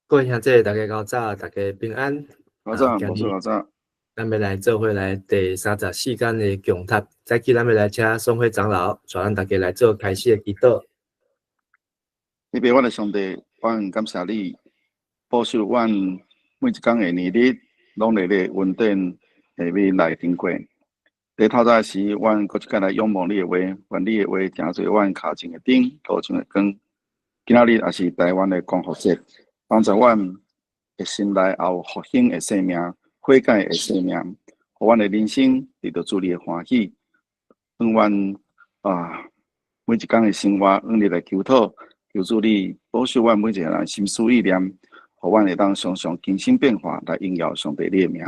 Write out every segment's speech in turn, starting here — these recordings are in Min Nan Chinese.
各位兄弟，大家較早，大家平安。較早，無錯，較早。咱欲來做伙來第三十四工的共讀，早起咱欲來請宋輝長老帶咱大家來做開始的祈禱。天父阮的上帝，阮感謝你保守阮每一工的年日，攏佇你恩典下面來經過。佇透早時，阮閣一擺來仰望你的話，願你的話成做阮跤前的燈，路上的光。今仔日也是台灣的光復節，幫助阮的心內也有復興的生命、悔改的生命，予阮的人生得著主你的歡喜。當阮每一工的生活，向你來求討，求主你保守阮每一個人心思意念，予阮會當常常更新變化，來榮耀上帝你的名。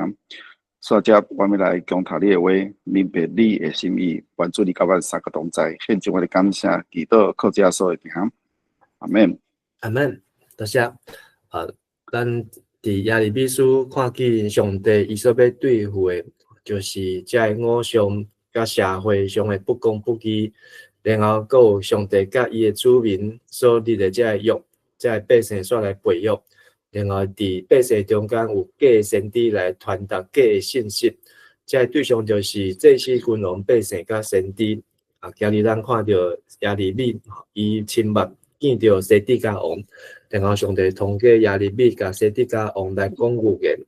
煞接阮欲來共讀你的話，明白你的心意，願主你佮阮三個同在，獻上我的感謝，祈禱靠主耶穌的名，阿門。阿門。多謝。咱佇耶利米書看見上帝伊所欲對付的，就是這个偶像佮社會上的不公不義，然後閣有上帝佮伊的子民所立的這个約，這个百姓煞來背約，然後佇百姓中間有假先知來傳達假的信息，這个對象就是祭司、君王、百姓佮先知。今日咱看著耶利米，伊親目見著西底家王，然後上帝通過耶利米共西底家王來講預言。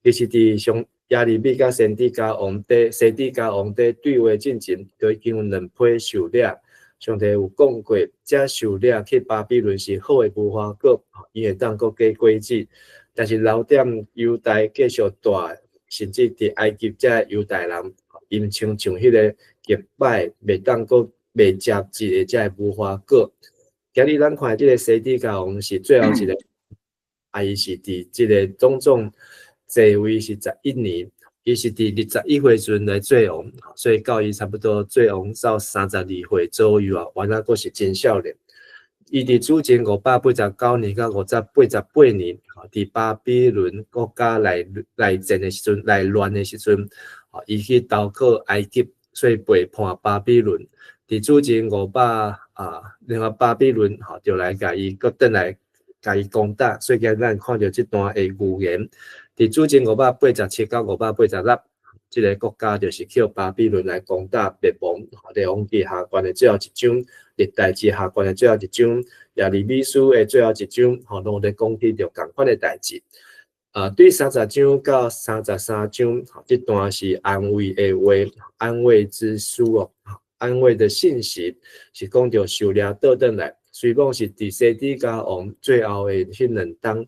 其實佇上耶利米佮西底家王佇西底家王佇對話進前，就已經有兩批受掠。上帝有講過，這受掠去巴比倫是好的無花果，伊會當閣結果子。但是留踮猶大繼續蹛，甚至佇埃及這猶大人，𪜶親像彼个極歹袂當閣袂結籽的這个無花果。今日咱看這个西底家王是最後一个，伊是佇這个總總在位是11年，伊是佇21歲時陣來做王，所以到伊差不多做王到32歲左右啊，原來閣是真少年。伊佇主前589年到588年，佇巴比倫國家來來戰的時陣，來亂的時陣，伊去投靠埃及，所以背叛巴比倫。佇主前五百啊，然後巴比倫吼就來共伊閣轉來共伊攻打，所以今咱看著這段的預言。佇主前587到586，這个國家就是予巴比倫來攻打滅亡。列王紀下卷的最後一章，歷代志下卷的最後一章，耶利米書的最後一章，吼，攏咧講起著仝款的代誌。對30章到33章，這段是安慰的話，安慰之書哦。安慰的信息是講著受掠倒轉來，雖講是佇西底家王最後的彼兩冬，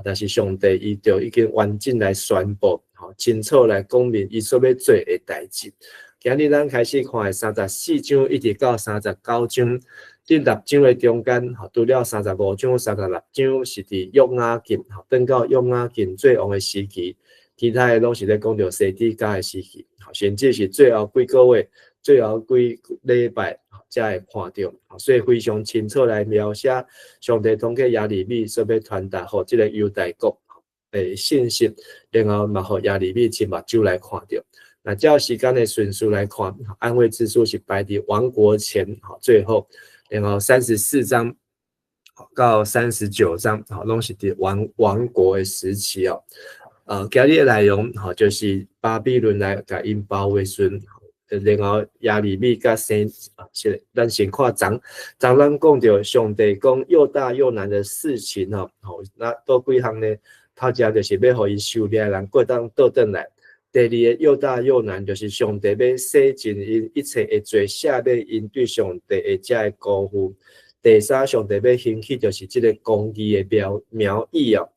但是上帝伊就已經完整來宣布，清楚來講明伊所欲做的代誌。今日咱開始看的三十四章一直到三十九章，這六章的中間，除了三十五章、三十六章是佇約雅敬，轉到約雅敬做王的時期，其他的攏是咧講著西底家的時期，甚至是最後幾個月、最後幾禮拜才會看著，所以非常清楚來描寫上帝通過耶利米所欲傳達予這个猶大國的信息，然後嘛予耶利米親目睭來看著。那照時間的順序來看，安慰之書是擺佇亡國前，最後，然後三十四章到三十九章，攏是佇亡國的時期哦。今日的內容，就是巴比倫來共𪜶包圍時陣，然後耶利米佮先，是咱先看昨，昨咱講著上帝講又大又難的事情吼，那倒幾項呢？頭一項就是欲予𪜶受掠的人閣當倒轉來。第二个又大又難，就是上帝欲洗淨𪜶一切的罪，赦免𪜶對上帝的這个辜負。第三，上帝欲興起就是這个公義的苗裔哦，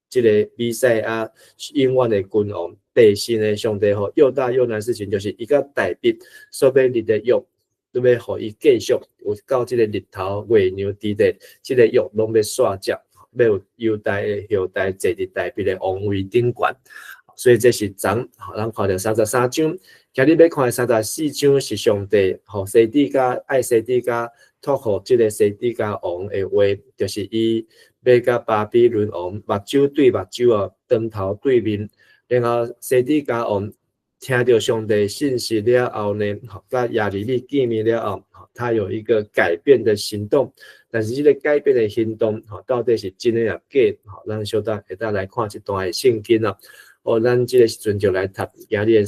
這个彌賽亞永遠的君王。第四呢，上帝予又大又難事情，就是伊佮大衛所欲立的約，都欲予伊繼續有到這个日頭月娘之地，這个約攏欲煞接，欲有猶大的後代坐佇大衛的王位頂懸。所以這是昨，咱看著三十三章，今日欲看的三十四章是上帝予西底家愛西底家託予這个西底家王的話，就是伊欲佮巴比倫王目睭對目睭哦，當頭對面。然後西底家王聽著上帝信息了後呢，佮耶利米見面了後，他有一個改變的行動，但是這個改變的行動，吼，到底是真的抑假？吼，咱小等會當來看這段的聖經啊。哦，咱這個時陣就來讀今日的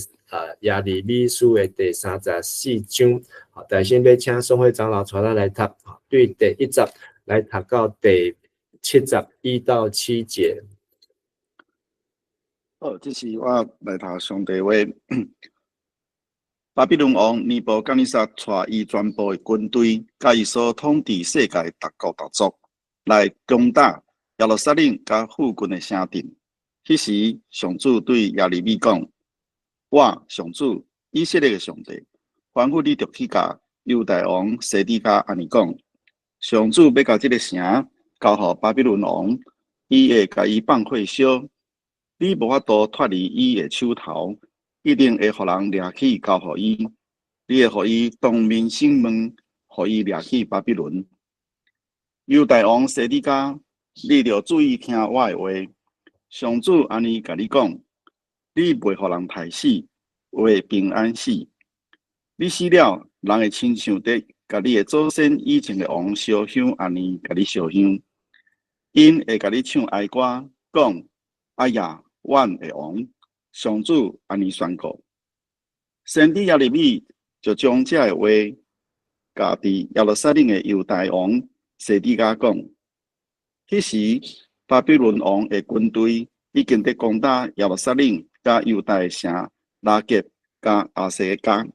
耶利米書的第34章。好，但先欲請宋會長老帶咱來讀，對第一節來讀到第七節1到7節。好，這是我來讀上帝話。巴比倫王尼布甲尼撒帶伊全部的軍隊，佮伊所統治世界逐國逐族，來攻打耶路撒冷佮附近的城鎮。彼時，上主對耶利米講：我上主以色列的上帝，吩咐你著去共猶大王西底家按呢講：上主欲共這个城交予巴比倫王，伊會共伊放火燒，你無法度脫離伊的手頭。一定會予人掠去交予伊，你會予伊當面審問，予伊掠去巴比倫。猶大王西底家，你著注意聽我的話。上主按呢共你講，你袂予人刣死，會平安死。你死了，人會親像佇共你的祖先以前的王燒香按呢共你燒香，𪜶會共你唱哀歌，講：哎呀，阮的王！上主按呢宣告，先知耶利米就將這个話，共佇耶路撒冷的猶大王西底家講。彼時，巴比倫王的軍隊已經佇攻打耶路撒冷佮猶大的城拉結佮亞西加。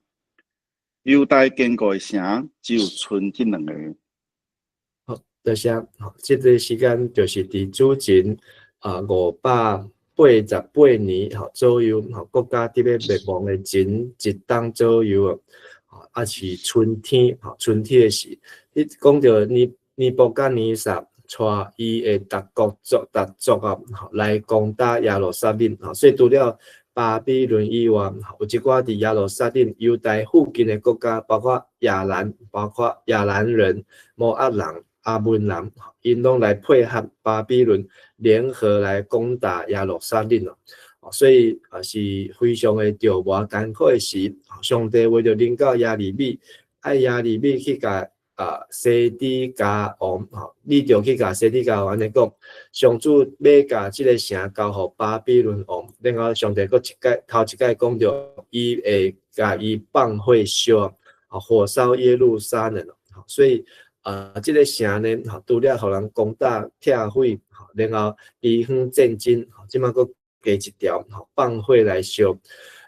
猶大堅固的城只有賰這兩個。好，多謝。好，這個時間就是佇主前588年吼左右，吼國家佇欲滅亡的前一冬左右，啊是春天，吼春天的時，你講著尼布甲尼撒帶伊的逐國族逐族啊，來攻打耶路撒冷，吼，所以除了巴比倫以外，有一寡佇耶路撒冷猶大附近的國家，包括亞蘭，包括亞蘭人、摩押人、亞捫人，𪜶攏來配合巴比倫聯合來攻打耶路撒冷咯。所以啊是非常的著磨艱苦的時，上帝話就臨到耶利米，愛耶利米去共西底家王，吼，你著去共西底家王按呢講，上主欲共這个城交予巴比倫王，然後上帝閣一擺頭一擺講著，伊會共伊放火燒，火燒耶路撒冷，所以這个城呢，除了予人攻打拆毀，然後饑荒戰爭，這擺閣加一條，放火來燒。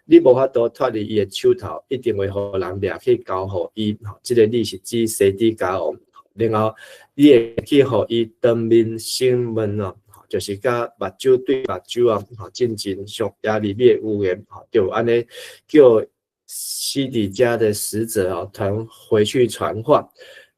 你無法度脫離伊的手頭，一定會予人掠去交予伊。這个你是指西底家王，然後你會去予伊當面審問哦，就是共目睭對目睭啊，進前上耶利米的預言，就按呢叫西底家的使者哦，傳回去傳話。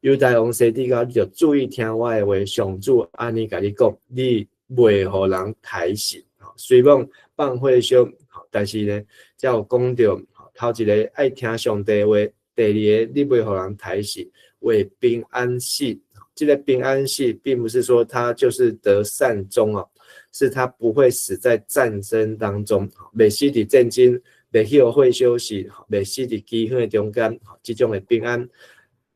猶大王西底家，你就注意聽我的話，上主按呢共你講，你袂予人刣死。雖罔放火燒，但是呢，才有講著頭一个愛聽上帝話，第二个你袂予人刣死，會平安死。這个平安死，並不是說他就是得善終哦，是他不會死在戰爭當中，袂死佇戰爭，袂去予火燒死，袂死佇饑荒的中間，這種的平安。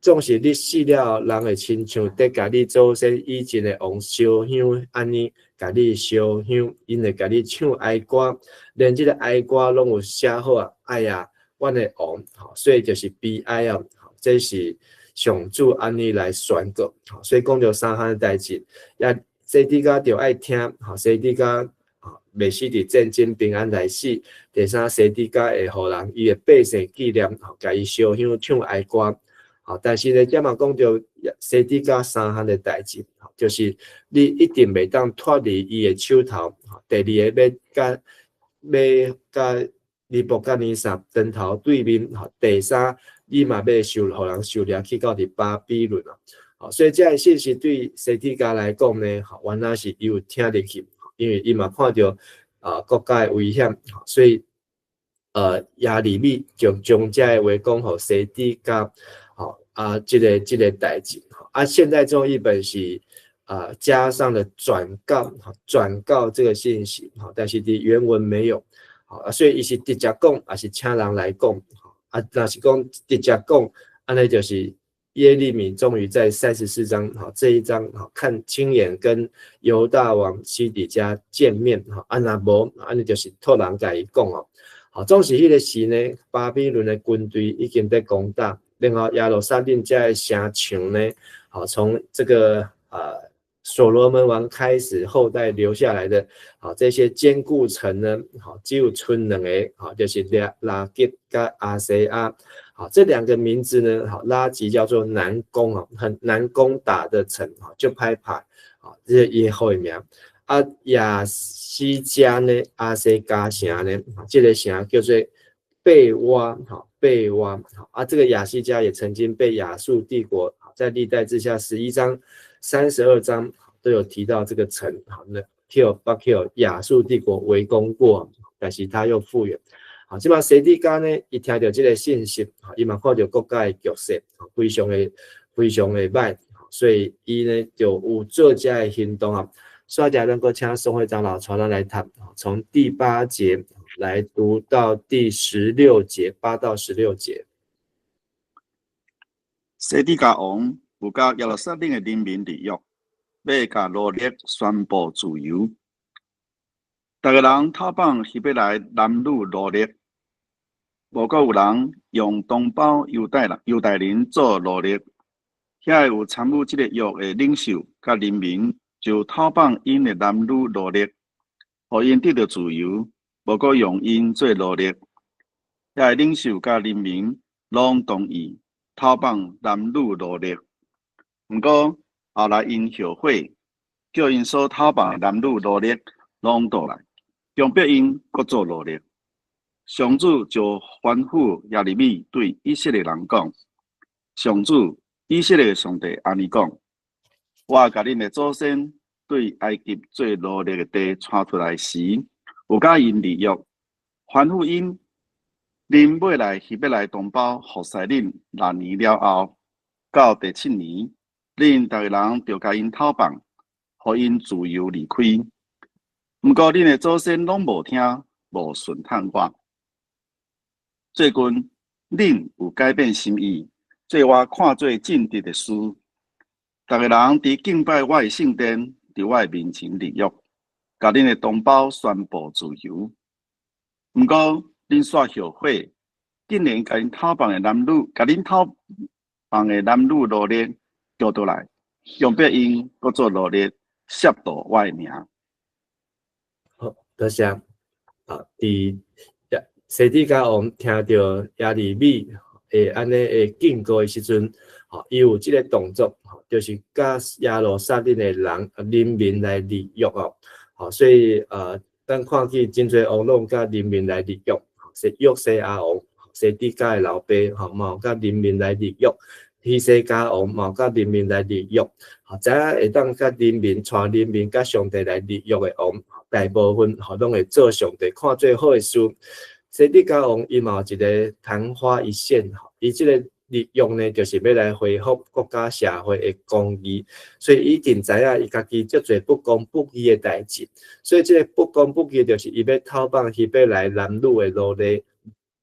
總是你死了，人會親像佇共你祖先以前的王燒香按呢，共你燒香，𪜶會共你唱哀歌，連這个哀歌攏有寫好啊！哎呀，阮的王，所以就是悲哀啊！這是上主按呢來宣告，所以講著三項代誌，也西底家著愛聽，西底家袂死佇戰爭平安來死。第三，西底家會予人伊的百姓紀念，共伊燒香唱哀歌。但是呢，這嘛講著西底家三項的代誌，就是你一定袂當脫離伊的手頭。第二个欲共尼布甲尼撒當頭對面。第三，你嘛欲受予人受掠去到佇巴比倫啊。所以這个信息對西底家來講呢，原來是伊有聽入去，因為伊嘛看著國家的危險，所以耶利米就將這个話講予西底家。這个代誌，現在這種譯本是加上了轉告，轉告這個信息，但是佇原文沒有，所以伊是直接講，抑是請人來講，若是講直接講，按呢就是耶利米終於在34章，哈這一章，哈看親眼跟猶大王西底家見面，哈啊若無，按呢就是託人共伊講哦。好，總是彼個時呢，巴比倫的軍隊已經在攻打，然後耶路撒冷這个城牆呢，好從這個所羅門王開始後代留下來的，好這些堅固城呢，好只有賰兩个，好就是拉結佮亞細亞。好，這兩個名字呢，好，拉吉叫做難攻啊，很難攻打的城啊，就歹拍，啊，這是伊好的名。啊，亞西加呢，亞西加城呢，這個城叫做貝窪，哈，貝窪，啊，這個亞西加也曾經被亞述帝國在歷代志下11章、32章都有提到這個城，好，那予北予亞述帝國圍攻過，但是他又復原。好，這馬西底家呢，伊聽著這个信息，伊嘛看著國家的局勢，非常的非常的歹，所以伊呢就有做這个行動啊。所以，咱閣請宋會長老帶咱來讀，從第八節來讀到第16節，8到16節。西底家王有佮耶路撒冷的人民立約，欲共奴隸宣布自由。逐个人討放希伯來男女奴隸。無閣有人用同胞猶太人、猶太人做奴隸。遐个有參與這个約的領袖佮人民，就討放𪜶的男女奴隸，予𪜶得著自由，無閣用𪜶做奴隸。遐個領袖佮人民攏同意討放男女奴隸。毋過後來𪜶後悔，叫𪜶所討放的男女奴隸攏倒來，強迫𪜶閣做奴隸。上主就吩咐耶利米對以色列人講：上主以色列上帝按呢講：我共恁的祖先對埃及做奴隸的地帶出來時，有佮𪜶立約，吩咐𪜶，恁買來希伯來同胞服侍恁六年了後，到第七年，恁逐个人著共𪜶討放，予𪜶自由離開。毋過恁的祖先攏無聽，無順從我。最近恁有改變心意，做我看做正直的事。逐个人佇敬拜我的聖殿，佇我的面前立約，共恁的同胞宣布自由。毋過恁煞後悔，竟然共𪜶討放的男女，共恁討放的男女奴隸叫倒來，強迫𪜶閣做奴隸，褻瀆我的名。好，多謝。啊，佇西底家王聽著耶利米會按呢的警告的時陣，吼，伊有這个動作，就是佮耶路撒冷的人人民來立約哦，吼，所以咱看見真濟王攏佮人民來立約，是約西亞王，西底家的老爸，吼，嘛有佮人民來立約，希西家王嘛有佮人民來立約，吼，知影會當佮人民帶人民佮上帝來立約的王，大部分吼攏會做上帝看做好的事。西底家王伊嘛有一个曇花一現，伊這个立約呢，就是欲來恢復國家社會的公義，所以伊一定知影伊家己足濟不公不義的代誌，所以這个不公不義就是伊欲討放希伯來男女的奴隸，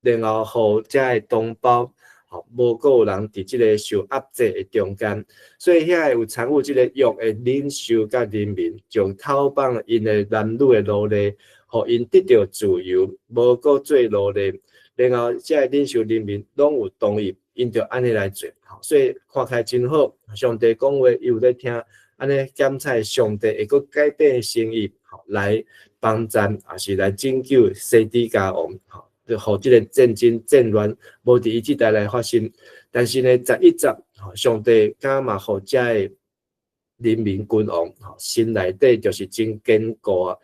然後予遮的同胞吼無閣有人佇這个受壓制的中間，所以遐个有參與這个約的領袖佮人民，就討放𪜶的男女的奴隸，予𪜶得著自由，無閣做奴隸，然後遮个領袖人民攏有同意，𪜶就按呢來做，所以看起來真好。上帝講話，伊有咧聽，按呢檢採上帝會閣改變心意，來幫贊，抑是來拯救西底家王，就予這个戰爭戰亂無佇伊這代來發生。但是呢，11節，上帝敢嘛予遮个人民君王，心內底就是真堅固啊，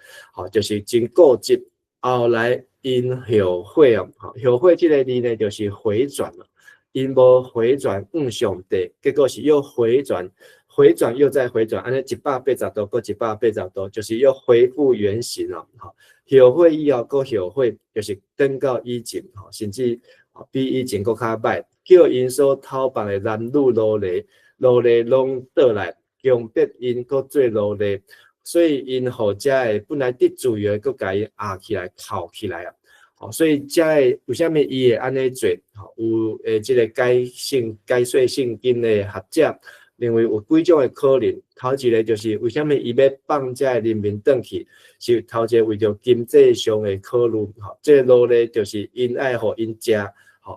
就是真固執。後來𪜶後悔哦，後悔這个字呢，就是回轉了。𪜶無回轉向上帝，結果是又回轉，回轉又再回轉，按呢180度，閣180度，就是又恢復原形了。後悔以後閣後悔，就是轉到以前，甚至比以前閣較歹，叫𪜶所討放的男女奴隸，奴隸攏倒來，強迫𪜶閣做奴隸，所以𪜶予遮的本來得自由的，閣共𪜶壓起來、銬起來啊！所以遮个為啥物伊會按呢做？有這个解說聖經的學者認為有幾種的可能。頭一个就是為啥物伊欲放遮个人民轉去，是頭一个為著經濟上的考慮。這個奴隸就是𪜶愛予𪜶食，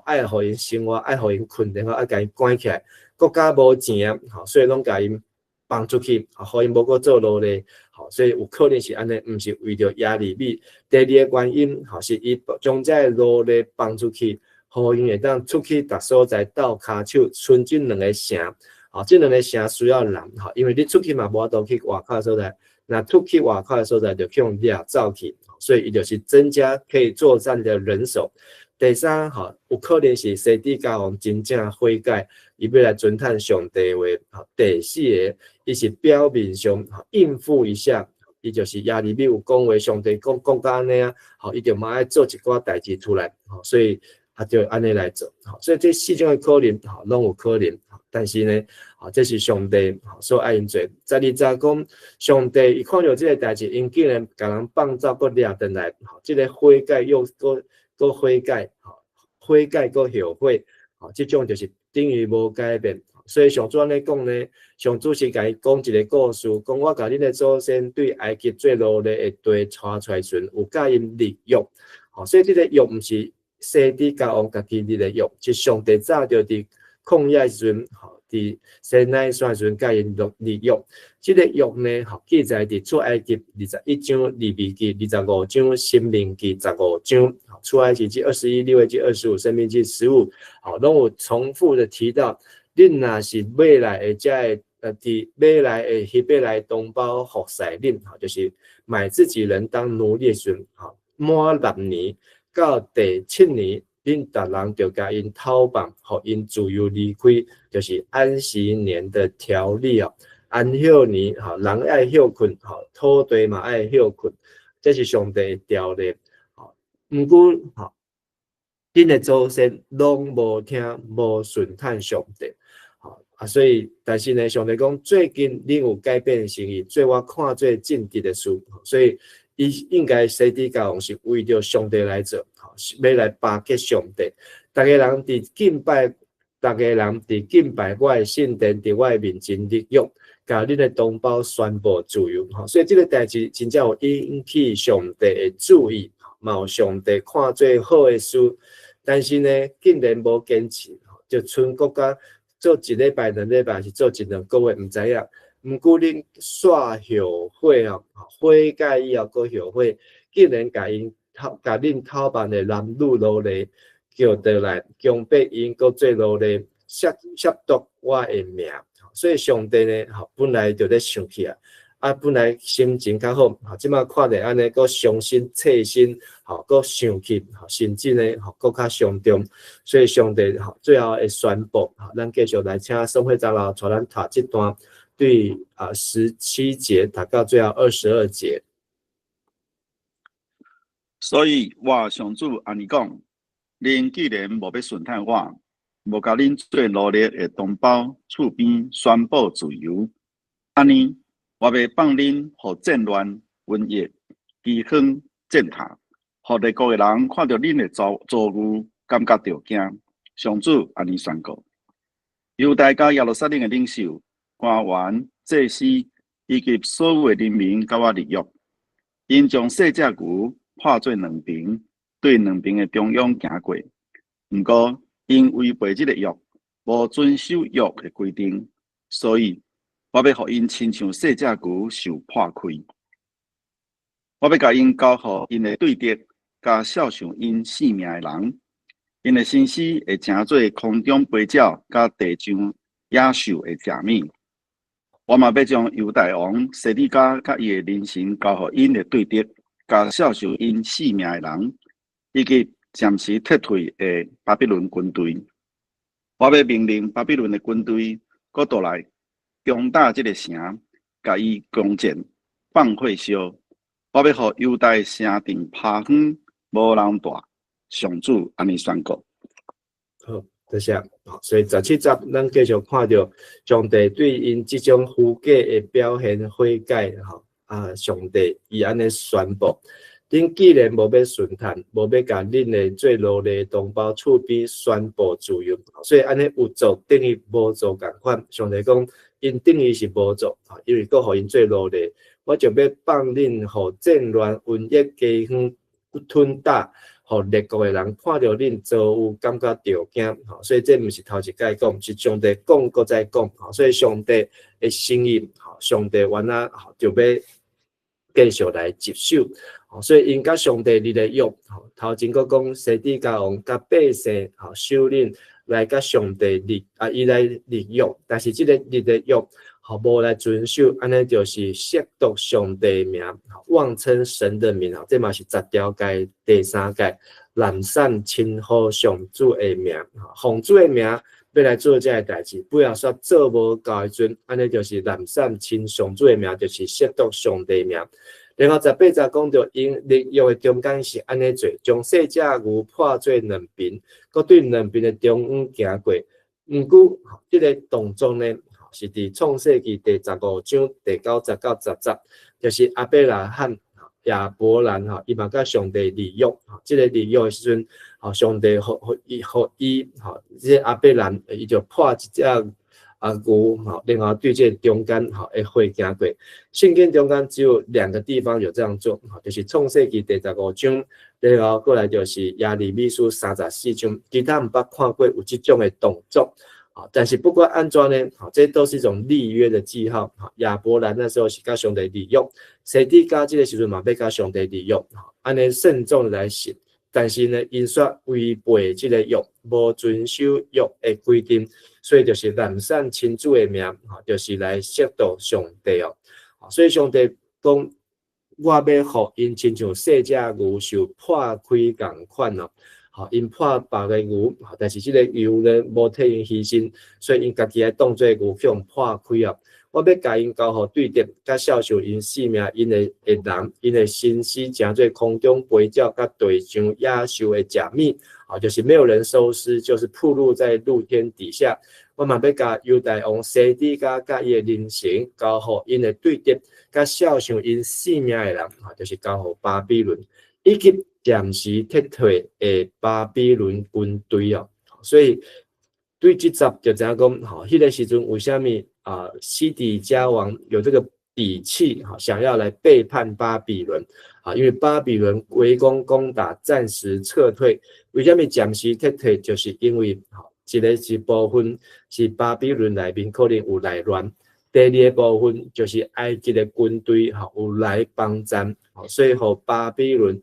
愛予𪜶生活，愛予𪜶睏，然後愛共𪜶關起來。國家無錢，所以攏共𪜶放出去，予𪜶無閣做奴隸。所以有可能是按呢，毋是為著耶利米。第二个原因，是伊將這个奴隸放出去，予𪜶會當出去逐所在鬥跤手，賰這兩个城。這兩个城需要人，因為你出去嘛無法度去外口所在，若出去外口的所在就去予掠走去，所以伊就是增加可以作戰的人手。第三，有可能是西底家王真正悔改，伊欲來遵趁上帝話。第四个，伊是表面上應付一下，伊就是耶利米有講話，上帝講講甲按呢啊，伊就嘛愛做一寡代誌出來，所以他就按呢來做。所以這四種的可能，攏有可能。但是呢，這是上帝所愛𪜶做。十二節講，上帝伊看著這个代誌，𪜶竟然共人放走，閣掠轉來，這个悔改又閣閣悔改，悔改閣後悔，這種就是等於無改變。所以上主按呢講呢，上主是共伊講一个故事，講我共恁的祖先對埃及做奴隸的地帶出來時陣，有佮𪜶立約。所以這个約毋是西底家王家己立的約，是上帝早就佇曠野時陣，佇西奈山時陣佮𪜶立約。這个約呢，記載佇出埃及21章、利未記25章、申命記15章。出埃及記21、利未記25、申命記15，攏有重複的提到，恁若是買來的遮个，佇買來的希伯來同胞服侍恁，就是買自己人當奴隸時陣，滿6年到第七年，恁逐人著共𪜶討放，予𪜶自由離開，就是安息年的條例哦。安息年，人愛歇睏，土地嘛愛歇睏，這是上帝的條例。毋過，恁的祖先攏無聽，無順趁上帝。啊，所以，但是呢，上帝講最近恁有改變心意，做我看做正直的事，所以伊應該西底家王是為著上帝來做，欲來巴結上帝。逐个人佇敬拜，逐个人佇敬拜我的聖殿，佇我的面前立約，共恁的同胞宣布自由。所以這个代誌真正有引起上帝的注意，嘛有上帝看做好的事，但是呢，竟然無堅持，就賰國家做一禮拜、兩禮拜，是做一兩個月，毋知影。毋過恁煞後悔哦，悔改以後閣後悔，竟然共𪜶討共恁討辦的男女奴隸叫倒來，強迫𪜶閣做奴隸，褻褻瀆我的名。所以上帝呢，本來就咧生氣啊，啊，本來心情較好，這擺看著按呢，閣傷心、刺心，閣生氣，甚至呢，閣較傷重。所以上帝最後會宣布，咱繼續來請宋會長老帶咱讀這段，對啊，17節讀到最後22節。所以我上主按呢講，恁既然無欲順趁我，無共恁做奴隸的同胞厝邊宣布自由，按呢，我欲放恁予戰亂、瘟疫、饑荒、踐踏，予列國的人看著恁的遭遇，感覺著驚。上主按呢宣告。猶大佮耶路撒冷的領袖、官員、祭司以及所有的人民佮我立約，𪜶將細隻牛破做兩爿，對兩爿的中央行過。毋過，𪜶違背這个約，無遵守約的規定，所以我欲予𪜶親像細隻牛受破開。我欲共𪜶交予𪜶的對敵，佮數算𪜶性命的人。𪜶的身屍會成做空中飛鳥，佮地上野獸的食物。我嘛欲將猶大王西底家佮伊的人臣交予𪜶的對敵，佮數算𪜶性命的人，以及暫時撤退的巴比倫軍隊。我欲命令巴比倫的軍隊，閣倒來攻打這个城，共伊攻佔，放火燒。我欲予猶大城鎮拋荒，無人蹛。上主按呢宣告。好，多謝。所以17節，咱繼續看著上帝對𪜶這種虛假的表現悔改，吼啊，上帝伊按呢宣布。恁既然無欲順趁，無欲共恁的做奴隸同胞厝邊宣布自由，所以按呢有做等於無做仝款。上帝講，𪜶等於是無做，因為閣予𪜶做奴隸，我就欲放恁予戰亂、瘟疫、饑荒吞打，予列國的人看著恁遭遇，感覺著驚。所以這毋是頭一擺講，是上帝講閣再講。所以上帝的心意，上帝原來就欲繼續來執守。所以𪜶佮上帝立的約，頭前閣講西底家王佮百姓首領來佮上帝立啊，伊來立約，但是這個立的約無來遵守，按呢就是褻瀆上帝名，妄稱神的名，這嘛是十條誡第三誡，濫散稱呼上主的名，奉主的名欲來做這个代誌，尾後煞做無夠的時陣，按呢就是濫散稱上主的名，就是褻瀆上帝名。然後十八節講著，𪜶立約的中間是按呢做，將細隻牛破做兩爿，閣對兩爿的中央行過。毋過，這个動作呢，是佇創世記第十五章第九節到十節，就是亞伯拉罕、亞伯蘭吼，伊嘛佮上帝立約，這个立約的時陣，上帝予予伊予伊吼，這个亞伯蘭伊就破一隻牛吼，然後對這个中間吼會會行過。聖經中間只有兩個地方有這樣做，就是創世記第十五章，然後過來就是耶利米書三十四章，其他毋捌看過有這種的動作。但是不管按怎呢，這都是一種立約的記號。亞伯蘭那時候是佮上帝立約，西底家這个時陣嘛欲佮上帝立約，按呢慎重來行。但是呢，𪜶煞違背這个約，無遵守約的規定，所以就是濫散稱主的名，就是來褻瀆上帝哦。所以上帝講，我欲予𪜶親像細隻牛受破開仝款哦。𪜶破別个牛，但是這个牛呢無替𪜶犧牲，所以𪜶家己愛當做牛去予破開哦。我欲共𪜶交予對敵，佮數算𪜶性命，𪜶的的人，𪜶的身屍成做空中飛鳥，佮地上野獸的食物，就是沒有人收屍，就是暴露在露天底下。我嘛欲共猶大王西底家佮伊的人城交予𪜶的對敵，佮數算𪜶性命的人，就是交予巴比倫，以及暫時撤退的巴比倫軍隊哦。所以對這節就知影講，彼个時陣為啥物啊？西底家王有這個底氣，想要來背叛巴比倫啊？因為巴比倫圍攻攻打，暫時撤退。為啥物暫時撤退？就是因為一个是部分是巴比倫內面可能有內亂，第二个部分就是埃及的軍隊有來幫贊，所以予巴比倫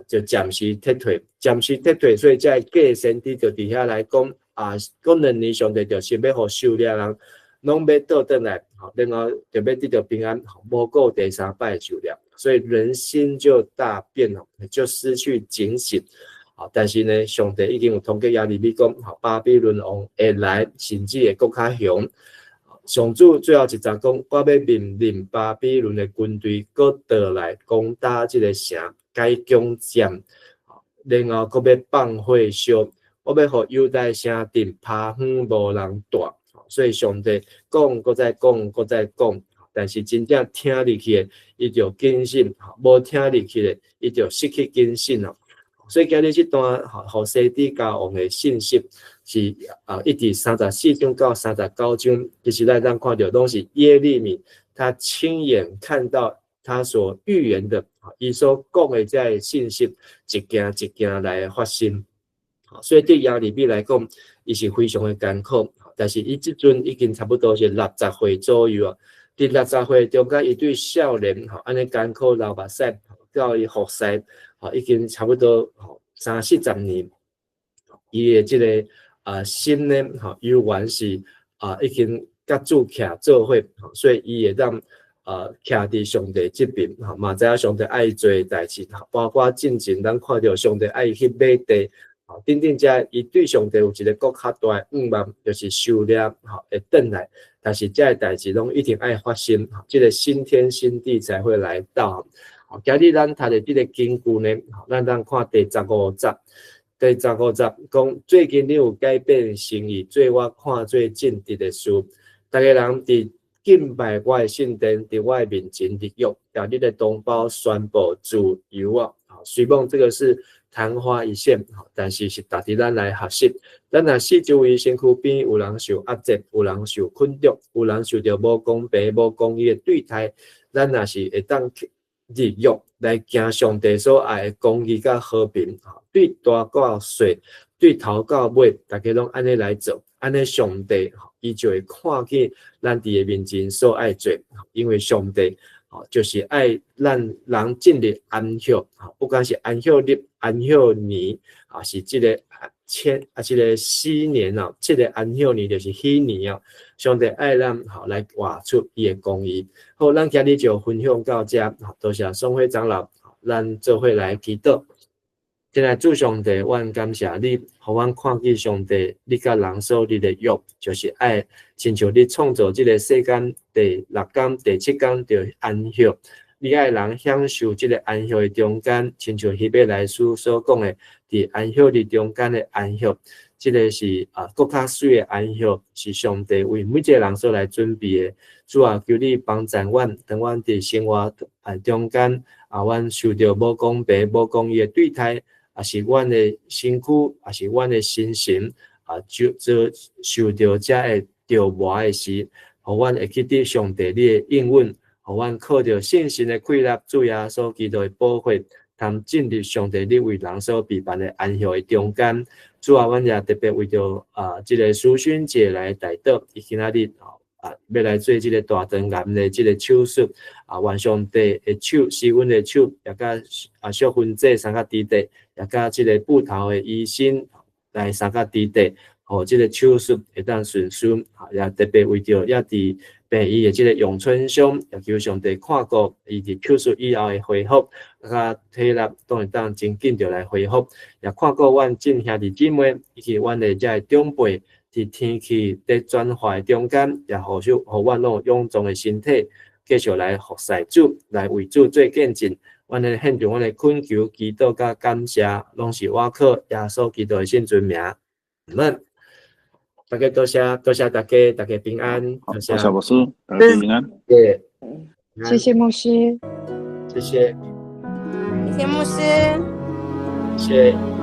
就暫時撤退，暫時撤退，所以這个假先知就佇遐來講啊，講兩年上帝就是欲予受掠人攏欲倒轉來，然後就欲得著平安，無閣第三擺受掠，所以人心就大變了，就失去警醒。但是呢，上帝已經有通過耶利米講，巴比倫王會來，甚至會閣較凶。上主最後一節講，我欲命令巴比倫的軍隊閣倒來攻打這个城，共伊攻佔，然後閣欲放火燒，我欲予猶大城鎮趴荒無人蹛。所以上帝講，閣再講，閣再講，但是真正聽入去的，伊就謹慎；無聽入去的，伊就失去謹慎咯。所以今日這段予西底家王的信息是啊，一直三十四章到三十九章，其實咱當看著攏是耶利米他親眼看到他所預言的，伊所講的這个信息，一件一件來發生。所以對耶利米來講，伊是非常的艱苦。但是伊這陣已經差不多是六十歲左右啊。佇六十歲中間，伊對少年吼按呢艱苦流目屎，到伊服侍，已經差不多三四十年。伊的這个心呢，猶原是已經佮主徛做伙，所以伊會當徛佇上帝這邊，嘛知影上帝愛伊做的代誌，包括進前咱看著上帝愛伊去買地，等等這伊對上帝有一个閣較大的願望，就是受掠會轉來，但是這个代誌攏一定愛發生，這个新天新地才會來到。今日咱讀的這个經句呢，咱通看第十五節。第十五節講，最近你有改變心意，做我看做正直的事。逐个人佇敬拜我的聖殿，佇我的面前立約，共恁的同胞宣布自由啊！雖罔這個是曇花一現，但是是值得咱來學習。咱若四周圍身軀邊有人受壓制，有人受困著，有人受著無公平、無公義的對待，咱若是會當立約來行上帝所愛的公義佮和平，對大到細，對頭到尾，大家攏按呢來做，按呢上帝伊就會看見咱佇伊面前所愛做，因為上帝就是愛咱人進入安息，不管是安息日、安息年，啊是這个千啊這个禧年啊，這个安息年就是禧年啊。上帝愛咱吼來活出伊的公義。好，咱今日就分享到遮，多謝宋輝長老，咱做伙來祈禱。親愛主上帝，阮感謝你，予阮看見上帝，你佮人所立的約，就是愛親像你創造這个世間第六工、第七工就安息。你愛人享受這个安息的中間，親像希伯來書所講的，佇安息日中間的安息，這个是啊，閣較媠的安息，是上帝為每一个人所來準備的。主啊，求你幫助阮，當阮佇生活啊中間啊，阮受著無公平、無公義的對待，抑是阮的身軀，抑是阮的心神啊，就做受著遮个著磨的時，予阮會記得上帝你的應允，予阮靠著信心的氣力，主耶穌基督的寶血，通進入上帝你為人所備辦的安息的中間。主啊，阮也特別為著啊，這个淑薰姐來代禱，伊今仔日啊，欲來做這个大腸癌的這个手術啊，願上帝的手，施恩的手，也佮啊淑芬姐相佮佇咧，也佮這个布頭的醫生來相佮佇咧，予這个手術會當順順，也特別為著也佇病院的這个永春兄，也求上帝看顧伊佇手術以後的恢復，佮體力都會當真緊著來恢復，也看顧阮眾兄弟姊妹以及阮的遮个長輩，佇天氣佇轉化的中間，也予手予阮攏有勇壯的身體，繼續來服侍主，來為主做見證。阮咧獻上阮的懇求、祈禱佮感謝，攏是倚靠耶穌基督的聖尊名。阿們，大家多謝，多謝大家，大家平安。多謝牧師，大家平安。對，謝謝牧師，謝謝，謝謝牧師，謝謝。